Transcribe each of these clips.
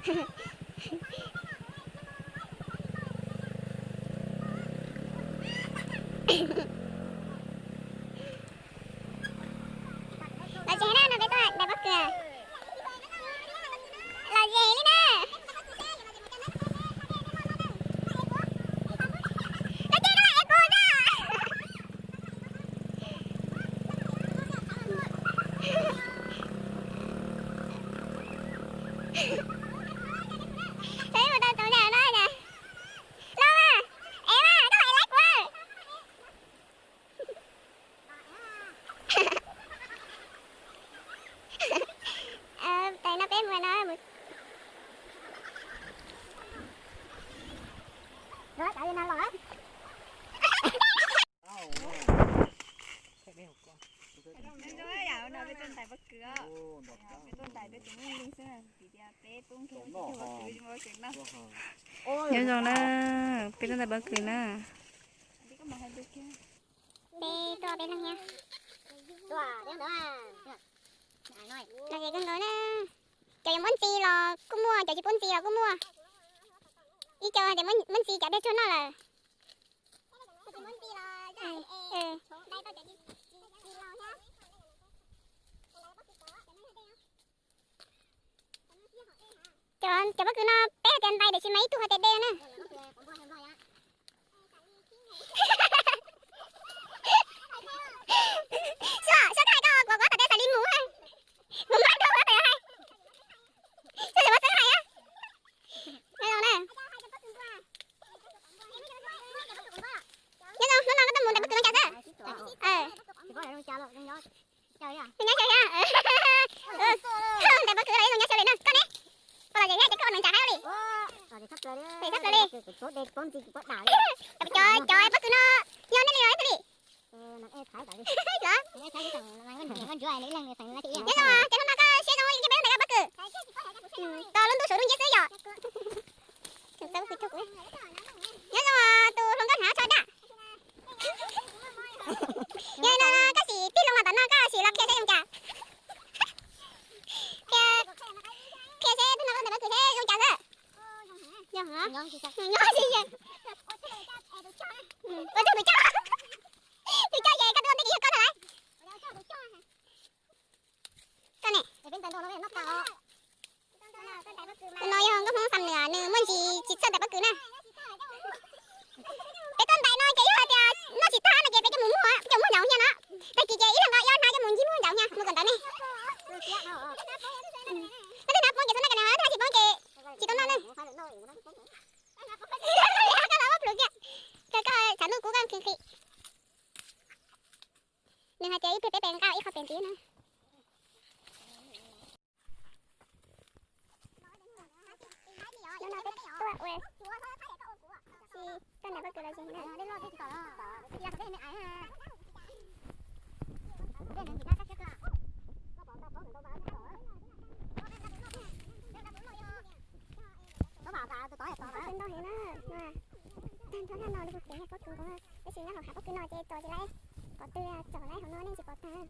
Los ze na, no peb tuaj daim pob kws. Los ze li na. Los ze na, es kuv na. Peb mus tau tus nram no na. Los mas, es mas, koj mam ev laib kuv. Tais no peb mus no. Peb tuaj ntais pob kws, peb tuaj ntais peb tus muaj li xwb, vim tias peb pub nrhiav pob kws tsis muaj pob kws noj. Nyob zoo na, peb tuaj ntais pob kws na. Peb tuaj peb leeg thiab. Los ze kawg nkaus na. Cov yuav muab ntxi los kuj muaj, cov tsis pub ntxi los kuj muaj. Ib co tias muab ntxi cov dej tsuag noj lawm. Cov, cov pob kws no peb hais tias ntais tiam sis mas ib tug hais tias de na. Suav, suav thaij koj kuv, kuv tom tej xav li mus. Kuv muab rau kuv tom hais. Suav, suav muab xwb hais. Nyob zoo na. Nyob zoo, hnub no koj tuaj mus ntais pob kws zoo cas xwb? Zoo nyob xyaw thiab. Ntais pob kws los zoo nyob xyaw li na. Koj ne? Koj los ze thiab ces koj ua neeg cas haib li. Cov, cov pob kws no yog nej li los thiaj li. Nyob zoo, ces hnub no koj siab zoo li ces peb ntais koj pob kws. Tos lub ntuj sum lub nciab xwb yom. Nyob zoo tus hluas nkauj hnav tsho daj. Yog li no koj sim tig loo los tom no koj sim los qhia seb zoo cas. Qhia, qhia seb hnub no koj ntais pob kws seb zoo cas xwb. Nyob, nyob, ua tsaug tus coj. Tus coj ces koj tuaj ntej kiag yog koj ntag lauj. Koj ne? Tus no yog nkauj Hmoob Xam Nws, nws muaj ntsis tsis txawj ntais pob kws na. Peb tuaj ntais no ces yog hais tias noj tsis tag no ces peb coj mus muag, coj muag ncaum nyag no. Tag kis ces ib leeg nqa ib ob hnab coj mus ncig muag ncaum nyag mus kom ntawd ne. Leej twg hnav poob ces txhob noj, leej twg hnav tsis poob ces tsis tau noj na. Koj los muab plhws kiag, koj tshav ntuj kub koj nqhis nqhis. Nws hais tias ib pliag peb pem nqa ib qho pem ntxiv na. Hnub no peb tuaj ua si, tuaj ntais pob kws los zeeg na. Pob kws ntau heev na, tag nrho no li puag pem pob kws nkaus, tab sis nyob hauv hav pob kws no ces txom tsis laib, pov twg txom laib hauv no nej tsis pom tag.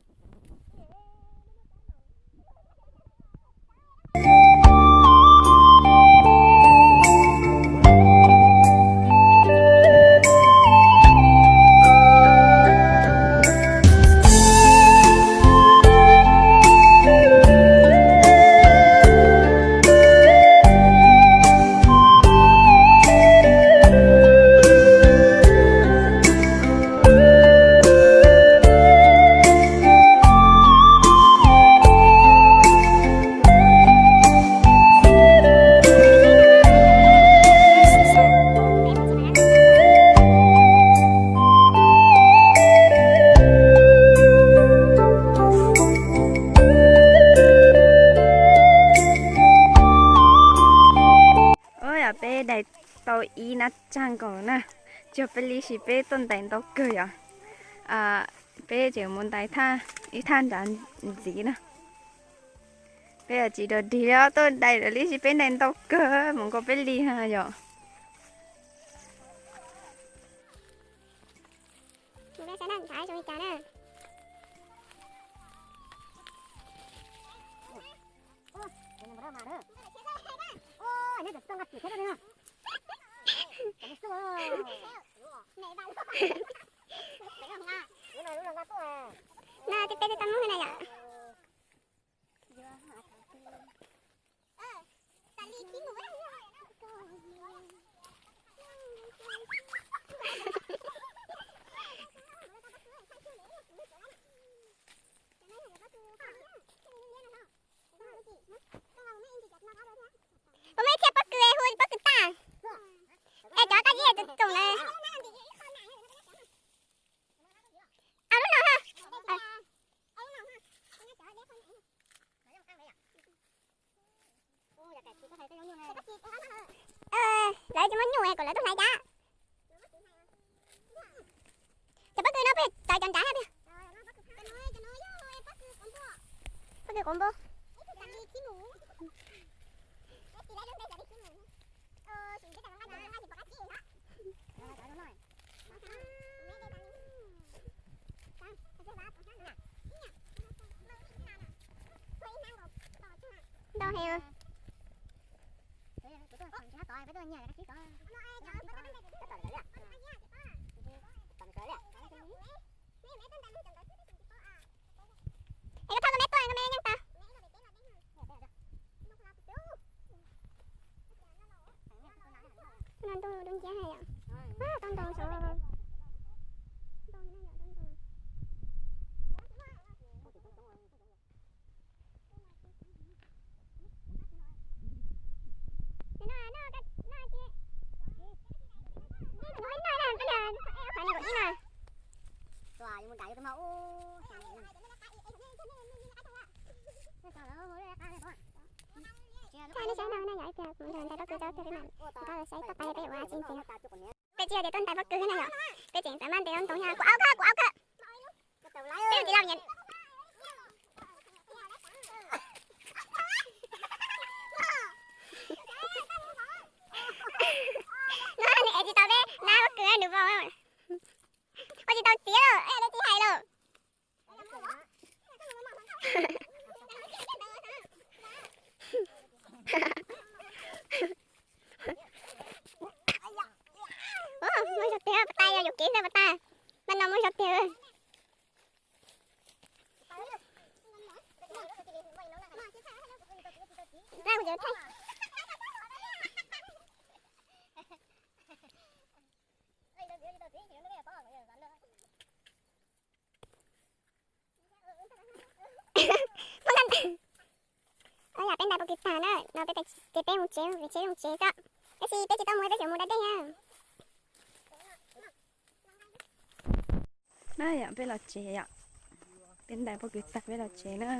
Ua yog peb daim tau ib nab tsag nkaus na, tsis yog peb li sis peb tuaj ntais ntau kawg yom. Peb tseem mus ntais ib thaj nrad ntxiv na. Peb tsis dog dig li tuaj ntais li sis peb ntais ntau kawg mus nkaus peb li yom. Mus peb saib nab nrad zoo li cas na. Kuv muaj ib txhia pob kws hu pob kws tag. Es cov tag zib tus txoom lawm. Au lub no ha. Lawv tsis muaj nyuj kom lawv tuaj hlais dab. Cov pob kws no peb tawv cov nrad ha peb. Pob kws quav npua. Ntau heev. Es koj thauj koj meb tuaj, koj meb yeej tau. No ntuj dub nciab yom. Tau ntoo saud. Saib no na yom, ib pliag kuv nrog ntais pob kws rau peb mam nqa los saib toj qab peb ua tsi ntxiv. Peb tsis yog tias tuaj ntais pob kws na yom, peb tseem xav maj ntes ntoo thiab. Kuv au kawg, kuv au kawg. Peb ua tsis laus nyiam. No nws ev tsis tau peb nab pob kws nws vau. Ua tsis tau txiav lawm, ua tsis hais lawm. Muaj zog tiag, pas tas yog yuam kev xwb pas tas. Mas no muaj zog tiag. Yam peb ntais pob kws tag na, no peb ces peb mus tsev, peb tsev zoo tsev xwb. Tab sis peb tsis tau mus, peb tseem mus da dej na. Na yom, peb los tsev yom. Peb ntais pob kws tag peb los tsev na.